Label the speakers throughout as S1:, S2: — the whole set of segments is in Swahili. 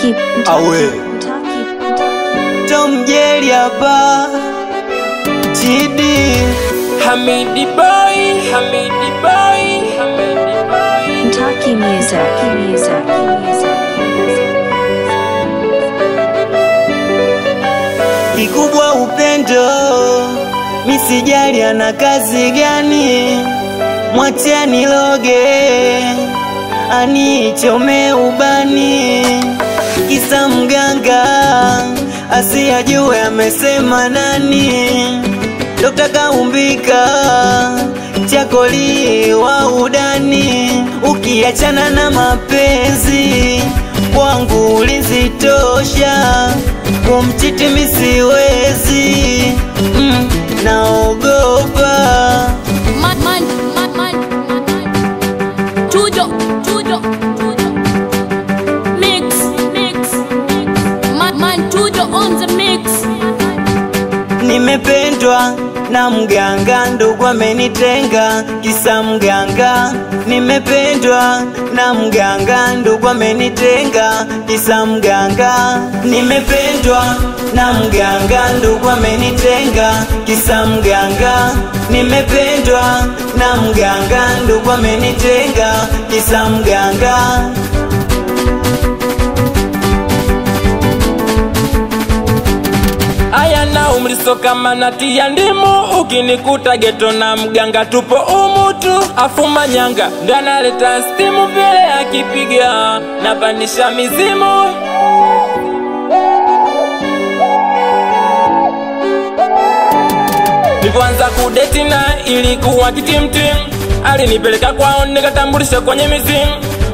S1: Mtaki,
S2: Awe.
S1: Mtaki, Mtaki.
S2: Tom Jerry hapa Chidi
S3: Hamidi boy, Hamidi boy, Hamidi boy.
S1: Mtaki music, music, music.
S2: Kikubwa upendo, misijali ana kazi gani, mwache niloge anichome ubani, kisa mganga asiyajue amesema nani, Dokta kaumbika chakoli wa udani, ukiachana na mapenzi kwangu ulinzi tosha, kumchiti mimi siwezi, naogopa.
S4: Man, man, man, man, man. Chujo, chujo, chujo. Mix, mix, mix. Man, man, Chujo on the mix.
S2: Nimependwa na mganga, ndugu amenitenga kisa mganga. Nimependwa na mganga, ndugu amenitenga kisa mganga. Nimependwa na mganga, ndugu amenitenga kisa mganga. Nimependwa na mganga, ndugu amenitenga kisa mganga.
S3: Aya na umri so kama natia ndimu, ukinikuta geto na mganga tupo umutu. Afu manyanga ndo analeta stimu, vile akipiga napandisha mizimu. Nilipoanza kudeti na ilikuwa kitimtim, alinipeleka kwao nikatambulisha kwenye mizimu.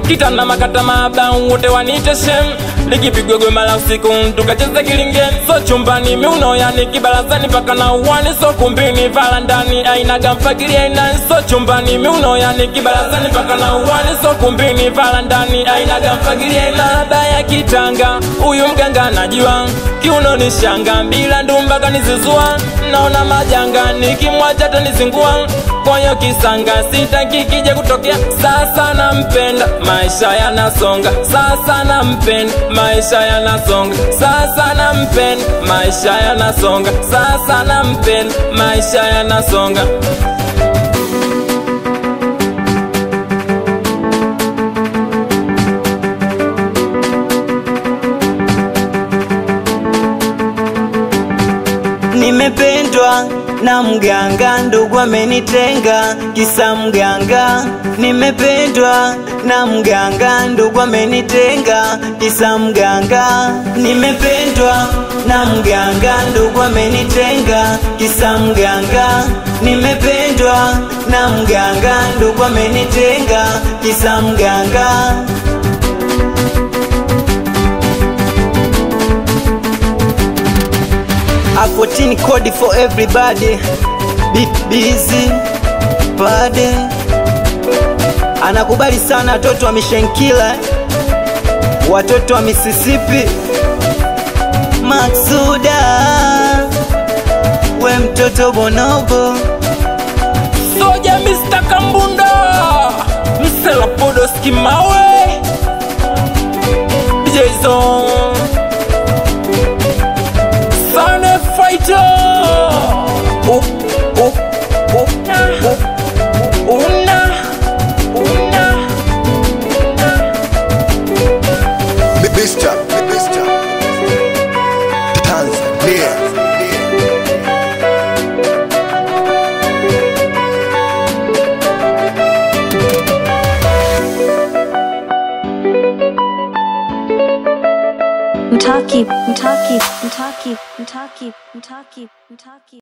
S3: Kitanda makata maba wote waniite shem, likipigwa goma la usiku tukacheza kilingeni. So chumbani miuno yani kibarazani paka na uwani, so kumbini varandani aina gamfagili aina. So chumbani miuno yani kibarazani paka na uwani, so kumbini varandani aina gamfagili aina. Baba ya kitanga huyu mganga anajua, kiuno ni shanga bila ndumba kanizizua, naona majanga nikimwacha atanizingua. Kwa hiyo kisanga sitaki kije kutokea. Sasa nampenda maisha yanasonga, sasa nampenda maisha yanasonga, sasa nampenda maisha yanasonga, sasa nampenda maisha yanasonga.
S2: Nimependwa na mganga, ndugu amenitenga kisa mganga. Nimependwa na mganga, ndugu amenitenga kisa mganga. Nimependwa na mganga, ndugu amenitenga kisa mganga. Nimependwa na mganga, ndugu amenitenga kisa mganga. A14 code for everybody. Big busy pade. Anakubali sana watoto wa Mishenkila, watoto wa Mississippi. Maksuda we mtoto bonobo.
S3: Soja Mr. Kambunda Msela Podoski mawe Jason Sane Fighter. Una una una.
S5: Mr. Mr. Tanzania.
S1: Mtaki, Mtaki, Mtaki, Mtaki, Mtaki, Mtaki.